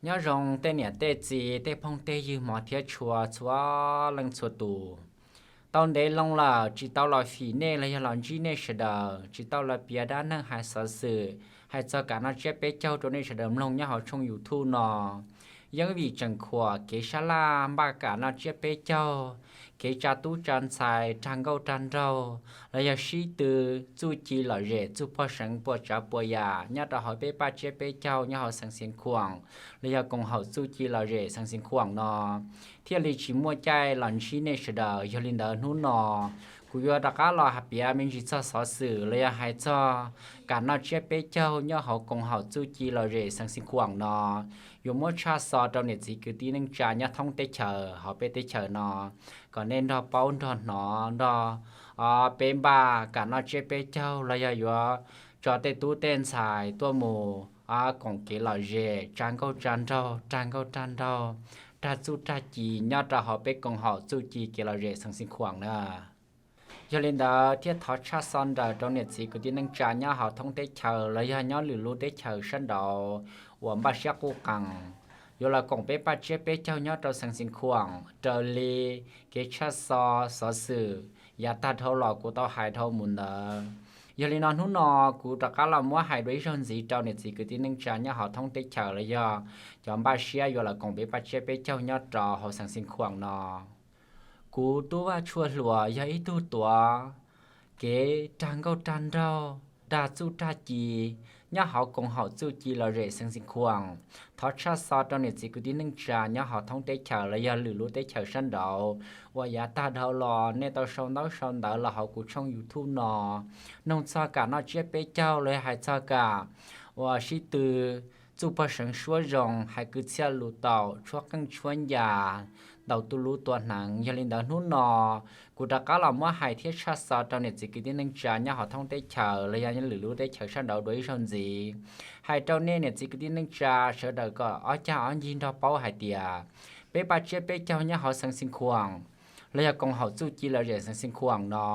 Nyob zoo tej niam tej txiv, tej phooj tej ywg hmov thiab tshua txhua leej txhua tus. Tau ntev loo lawm tsis tau los fim nej los yog los ntsib nej sawv daws, tsis tau los piav dab neeg hais xov xwm, hais txog kam noj tsiab peb caug rau nej sawv daws mloog nyob hauv tshooj YouTube no. Yeeb vim tseem khuam kev sab laj npaj kam noj tsiab peb caug, kev tsa tub tsa ntxhais, rag nkauj rag nraug, los yog sib tw, txuj ci lom zem, txuj pog seev puas tsav puas yam nyob rau hauv peb paj tsiab peb caug nyob hauv xeev Xiav Khuam, los yog koom haum txuj ci lom zem xeev Xiav Khuam no, thiaj li tsis muaj caij los ntsib nej sawv daws. Yog li ntawd hnub no kuv yuav rov qab los hais piav me ntsis txog xov xwm los yog hais txog kam noj tsiab peb caug nyob hauv koom haum txuj ci lom zem xeev Xiav Khuam no, yuav muab tshaj xov rau niam txiv kwv tij neej tsa nyob thoob teb chaws hauv peb teb chaws no, kom nej nrog paub nrog hnov nrog peb npaj kam noj tsiab peb caug los yog yuav tso tej tub tej ntxhais tuaj mus koom kev lom zem, tsa nkauj tsa nraug, rag nkauj rag nraug, rag txuj rag ci nyob rau hauv peb koom haum txuj ci kev lom zem xeev Xiav Khuam na. Yog li ntawd thiaj thov tshaj xov nrawm rau niam txiv kwv tij neej tsa nyob hauv thoob teb chaws los yog nyob lwm lub teb chaws sab nraud uas npaj siab quj qees yuav los koom peb paj tsiab peb caug nyob rau xeev Xiav Khuam raws li kev tshaj xov xov xwm yav tag dhau los kuv tau hais dhau mus ntawd. Yog li no hnub no kuv rov qab los muab hais dua ib zaug ntxiv rau niam txiv kwv tij neej tsa nyob hauv thoob teb chaws los yog cov npaj siab yuav los koom peb paj tsiab peb caug nyob rau hauv xeev Xiav Khuam no. Kuv Tub Vaj Tshuaj Hluas yog ib tug tuav kev rag nkauj rag nraug, rag txuj rag ci nyob hauv koom haum txuj ci lom zem xeev Xiav Khuam. Thov tshaj xov rau niam txiv kwv tij neej tsa nyob hauv thoob teb chaws los yog lwm lub teb chaws sab nraud uas yav tag dhau los nej tau sau ntaub sau ntawv los hauv kuv tshooj YouTube no, noog txog kam noj tsiab peb caug los yog hais txog kam uas sib tw, txuj pog seev suab zoo, hais kwv txhiaj lus taum, tshuab qeej tshuab ncas, ntaus tus lub tua hneev. Yog li ntawd hnub no kuv rov qab los muab hais thiab tshaj xov rau niam txiv kwv tij neej tsa nyob hauv thoob teb chaws los yog lwm lub teb chaws sab nraud dua ib zaug ntxiv, hais rau nej niam txiv kwv tij neej tsa sawv daws kom ob cag ob ncig nrog paub hais tias peb paj tsiab peb caug nyob hauv xeev Xiav Khuam los yog koom haum txuj ci lom zem xeev Xiav Khuam no,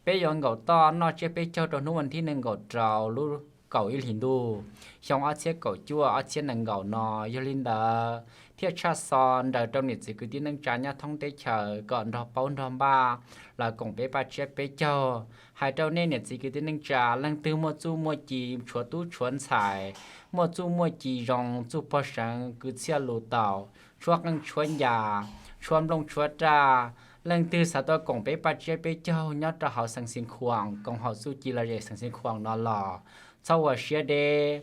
peb yuav nkaum toj noj tsiab peb caug rau hnub vas thib nees nkaum rau lub kaum ib hlis ntuj xyoo ob txhiab kaum cuaj ob txhiab nees nkaum no. Yog li ntawd thiaj tshaj xov nrawm rau niam txiv kwv tij neej tsa nyob thoob teb chaws kom nrog paub nrog npaj los koom peb paj tsiab peb caug. Hais rau nej niam txiv kwv tij neej tsa leej twg muaj txuj muaj ci tshuav tub tshuav ntxhais, muaj txuj muaj ci zoo, txuj pog seev, kwv txhiaj lus taum, tshuab qeej tshuab ncas, tshuab nplooj tshuab raj, leej twg xav tuaj koom peb paj tsiab peb caug nyob rau hauv xeev Xiav Khuam, koom haum txuj ci lom zem xeev Xiav Khuam no los txhob ua siab deb.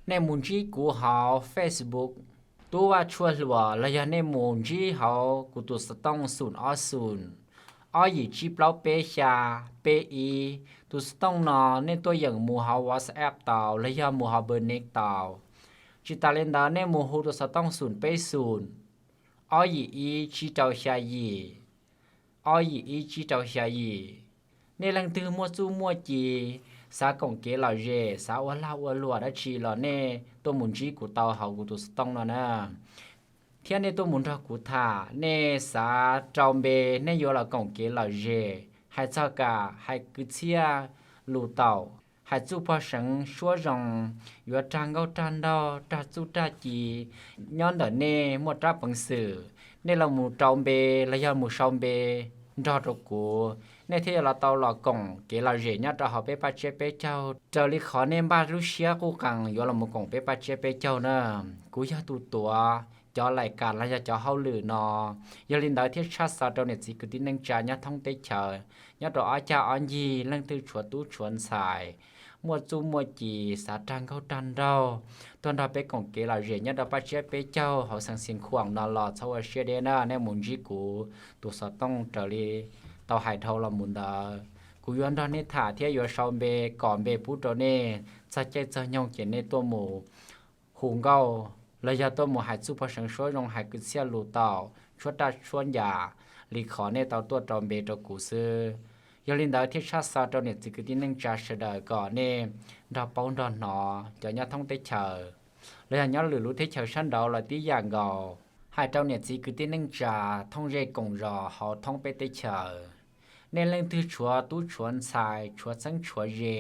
Nej mus ntsib kuv hauv Facebook Tub Vaj Tshuaj Hluas los yog nej mus ntsib hauv kuv tus xov tooj xoom ob xoom ob yim tsib plaub peb xya peb ib. Tus xov tooj no nej tuaj yeem mus hauv WhatsApp tau los yog mus hauv Bnext tau. Tsis tas li ntawd nej mus hu tus xov tooj xoom peb xoom ob yim ib tsib rau xya yim, ob yim ib tsib rau xya yim. Nej leej twg muaj txuj muaj ci, xav koom kev lom zem, xav ua lag ua luam dab tsi los nej tuaj mus ntsib kuv tau hauv kuv tus xov tooj no na. Thiab nej tuaj mus nrog kuv tham, nej xav rau npe nej yuav los koom kev lom zem, hais txog kam hais kwv txhiaj lus taum, hais txuj pog seev suab zoo, yuav rag nkauj rag nraug, rag txuj rag ci nyob ntawm nej muaj rab peev xwm, nej los mus rau npe los yog mus sau npe nrog rau kuv, nej thiaj yuav los tau los koom kev lom zem nyob rau hauv peb paj tsiab peb caug raws li qhov nej npaj lub siab quj qees yuav los mus koom peb paj tsiab peb caug na. Kuv yog tus tuav cov laim kas los yog cov hauj lwm no. Yog li ntawd thiaj tshaj xov rau niam txiv kwv tij neej tsa nyob thoob teb chaws, nyob rau ob cag ob ncig, leej twg tshuav tub tshuav ntxhais, muaj txuj muaj ci, xav rag nkauj rag nraug, tuaj nrog peb koom kev lom zem nyob rau paj tsiab peb caug hauv xeev Xiav Khuam no los txhob ua siab deb na, nej mus ntsib kuv tus xov tooj raws li tau hais dhau los mus ntawd. Kuv yuav nrog nej tham thiab yuav sau npe, kom npe pub rau nej, txog caij txog nyoog ces nej tuaj mus hu nkauj los yog tuaj mus hais txuj pog seev suab zoo, hais kwv txhiaj lus taum, tshuab raj tshuab ncas li qhov nej tau tuaj rau npe rau kuv xwb. Yog li ntawd thiaj tshaj xov rau niam txiv kwv tij neej tsa sawv daws kom nej nrog paub nrog hnov, cov nyob thoob teb chaws los yog nyob lwm lub teb chaws sab nraud los tib yam nkaus. Hais rau niam txiv kwv tij neej tsa thooj zej koom zos hauv thoob peb teb chaws, nej leej twg tshuav tub tshuav ntxhais, tshuav txheeb tshuav ze,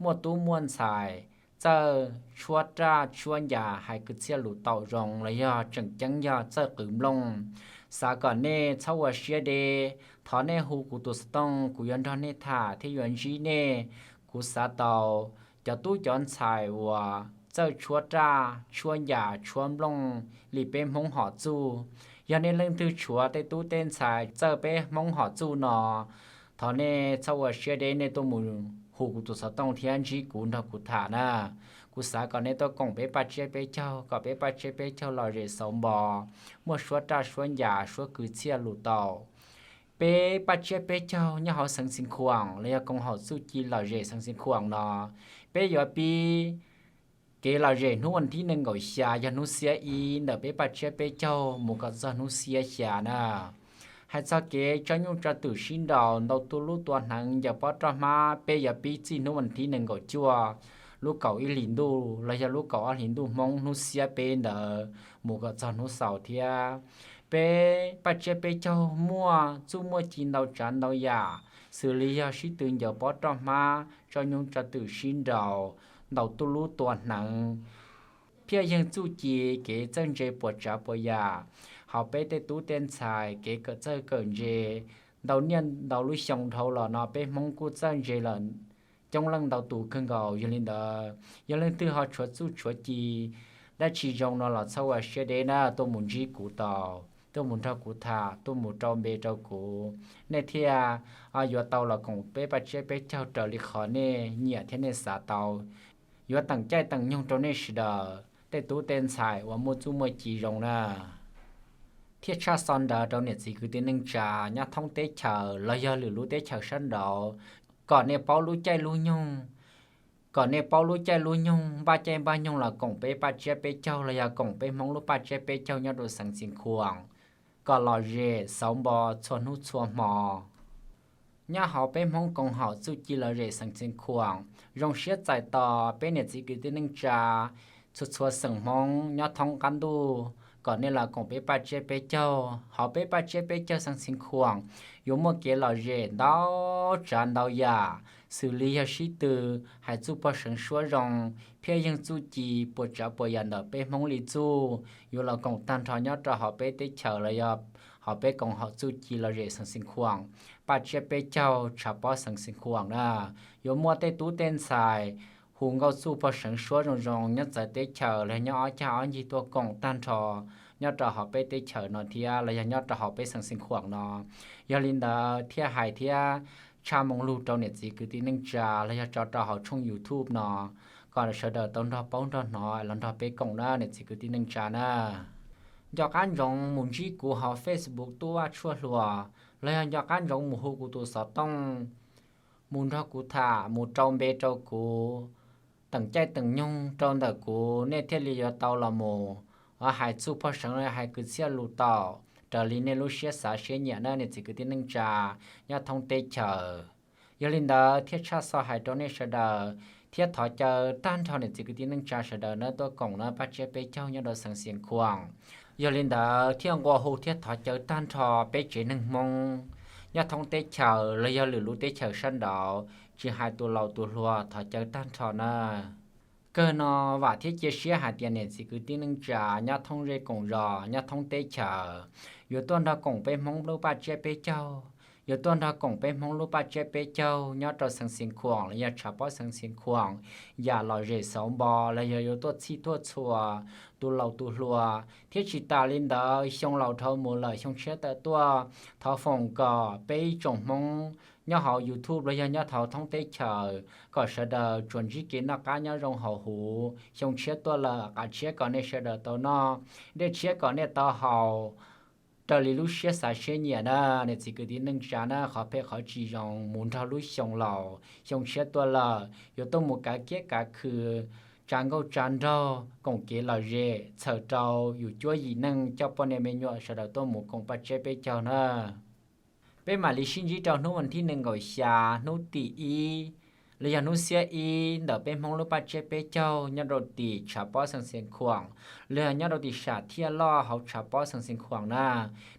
muaj tub muaj ntxhais, txawj tshuab raj tshuab ncas hais kwv txhiaj lus taum zoo los yog tseem ceeb yog txawj qw nplooj. Xav kom nej txhob ua siab deb, thov nej hu kuv tus xov tooj, kuv yuav nrog nej tham thiab yuav ntsib nej. Kuv xav tau cov tub cov ntxhais uas txawj tshuab raj tshuab ncas tshuab nplooj li peb Hmoob hom txuj. Yog nej leej twg tshuav tej tub tej ntxhais txawj peb Hmoob hom txuj no, thov nej txhob ua siab deb, nej tuaj mus hu kuv tus xov tooj thiab ntsib kuv nrog kuv tham na. Kuv xav kom nej tuaj koom peb Paj Tsiab Peb Caug, kom peb Paj Tsiab Peb Caug lom zem xauv npo, muaj suab raj suab ncas suab kwv txhiaj lus taum. Peb Paj Tsiab Peb Caug nyob hauv Xeev Xeev Khuam los yog koom haum txuj ci lom zem Xeev Xeev Khuam no, peb yuav pib kev lom zem hnub vas thib nees nkaum xya yog hnub xiab ib ntawm peb Paj Tsiab Peb Caug mus kom txog hnub xiab xya na. Hais txog kev tso nyuj tso twm sib nraus ntau tuj lub tua hneev ncaws pob roj hmab, peb yuav pib txij hnub vas thib nees nkaum cuaj lub kaum ib hlis ntuj los yog lub kaum ob hlis ntuj Hmoob hnub xiab peb ntawd mus kom txog hnub xaus thiab. Peb Paj Tsiab Peb Caug muaj txuj muaj ci ntau tsav ntau yam, xws li yog sib tw ncaws pob roj hmab, tso nyuj tso twm sib nraus, ntaus tuj lub tua hneev, phiaj yeeg txuj ci, kev txawj ntse puas tsav puas yam. Hauv peb tej tub tej ntxhais kev kawm txawj kawm ntse, ntau niaj ntau lub xyoo dhau los no peb Hmoob kuj txawj ntse lawm coob leej ntau tus kawg nkaus. Yog li ntawd, yog leej twg ho tshuav txuj tshuav ci dab tsi zoo no los txhob ua siab deb na, tuaj mus ntsib kuv tau, tuaj mus nrog kuv tham, tuaj mus rau npe rau kuv, nej thiaj yuav tau los koom peb Paj Tsiab Peb Caug raws li qhov nej nyiam thiab nej xav tau. Yuav teem caij teem nyoog rau nej sawv daws tej tub tej ntxhais uas muaj txuj muaj ci zoo na. Thiaj tshaj xo ntawd rau niam txiv kwv tij neej tsa nyob thoob teb chaws los yog lwm lub teb chaws sab nraud, kom nej paub lub caij lub nyoog, kom nej paub lub caij lub nyoog, npaj caij npaj nyoog los koom peb Paj Tsiab Peb Caug los yog koom peb Hmoob lub Paj Tsiab Peb Caug nyob rau Xeev Xeev Khuam, kom lom zem xauv npo txhua hnub txhua hmo. Nyob hauv peb Hmoob koom haum txuj ci lom zem Xeev Xeev Khuam, zoo siab txais tos peb niam txiv kwv tij neej tsa txhua txhua xeem Hmoob nyob thoob qab ntuj kom nej los koom peb Paj Tsiab Peb Caug. Hauv peb Paj Tsiab Peb Caug Xeev Xeev Khuam yuav muaj kev lom zem ntau tsav ntau yam, xws li yog sib tw hais txuj pog seev suab zoo, phiaj yeeg txuj ci puas tsav puas yam ntawm peb Hmoob li txuj yuav los koom tag nrho nyob rau hauv peb teb chaws los yog hauv peb koom haum txuj ci lom zem Xeev Xeev Khuam, Paj Tsiab Peb Caug tshav pob Xeev Xeev Khuam na. Yuav muaj tej tub tej ntxhais hu nkauj txuj pog seev suab zoo zoo nyob txawv teb chaws los yog nyob ob cag ob ncig tuaj koom tag nrho nyob rau hauv peb teb chaws no thiab los yog nyob rau hauv peb Xeev Xeev Khuam no. Yog li ntawd thiaj hais thiab tshaj moo lug rau niam txiv kwv tij neej tsa los yog tso rau hauv tshooj YouTube no, kom sawv daws tau nrog paub nrog hnov los nrog peb koom na niam txiv kwv tij neej tsa na. Nco qab ntsoov mus ntsib kuv hauv Facebook Tub Vaj Tshuaj Hluas, los yog nco qab ntsoov mus hu kuv tus xov tooj, mus nrog kuv tham, mus rau npe rau kuv, teem caij teem nyoog rau ntawm kuv, nej thiaj li yuav tau los mus hais txuj pog seev los hais kwv txhiaj lus taum raws li nej lub siab xav siab nyiam na niam txiv kwv tij neej tsa nyob thoob teb chaws. Yog li ntawd thiaj tshaj xo hais rau nej sawv daws, thiab thov caw tag nrho niam txiv kwv tij neej tsa sawv daws na tuaj koom na Paj Tsiab Peb Caug nyob rau Xeev Xeev Khuam. Yog li ntawd thiaj nqua hu thiab thov caw tag nrho peb tsev neeg Hmoob nyob thoob teb chaws los yog lwm lub teb chaws sab nraud, tsis hais tus laus tus hluas thov caw tag nrho na. Kawg no vam thiab cia siab hais tias niam txiv kwv tij neej tsa nyob thoob zej koom zos nyob thoob teb chaws yuav tuaj nrog koom peb Hmoob lub Paj Tsiab Peb Caug, yuav tuaj nrog koom peb Hmoob lub Paj Tsiab Peb Caug nyob rau Xeev Xeev Khuam los yog tshav pob Xeev Xeev Khuam, yam lom zem xauv npo los yog yuav tuaj txhij tuaj txhua tus laus tus hluas, thiab tsis tas li ntawd xyoo laus dhau mus lawm xyoo tshiab tawm tuaj, thov foom kom peb ib tsoom Hmoob nyob hauv YouTube los yog nyob hauv thoob teb chaws kom sawv daws tsuas ntsib kev noj qab nyob zoo hauv huv, xyoo tshiab tuaj lawm qav tshiab kom nej sawv daws tau noj, dej tshiab kom nej tau haus raws li lub siab xav siab nyiam na. Niam txiv kwv tij neej tsa na, qhov phem qhov tsis zoo mus nrog lub xyoo laus, xyoo tshiab tuaj lawm yuav tuaj mus kav kiab kav khw, tsa nkauj tsa nraug, koom kev lom zem txhawm rau yus cuab yim neej coj poj niam me nyuam sawv daws tuaj mus koom Paj Tsiab Peb Caug na. Peb mam li sib ntsib rau hnub vas thib nees nkaum xya, hnub tim ib los yog hnub xiab ib ntawm peb Hmoob lub Paj Tsiab Peb Caug nyob rau tim tshav pob Xeev Xeev Khuam los yog nyob rau tim sam thiaj loj hauv tshav pob Xeev Xeev Khuam na.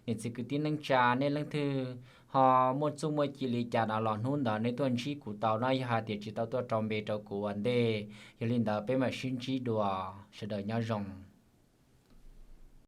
Niam txiv kwv tij neej tsa nej leej twg Ho muaj txuj muaj ci li cas no los hnub ntawd nej tuaj ntsib kuv tau no, yog hais tias tsis tau tuaj rau npe rau kuv ua ntej. Yog li ntawd peb mam sib ntsib dua, sawv daws nyob zoo.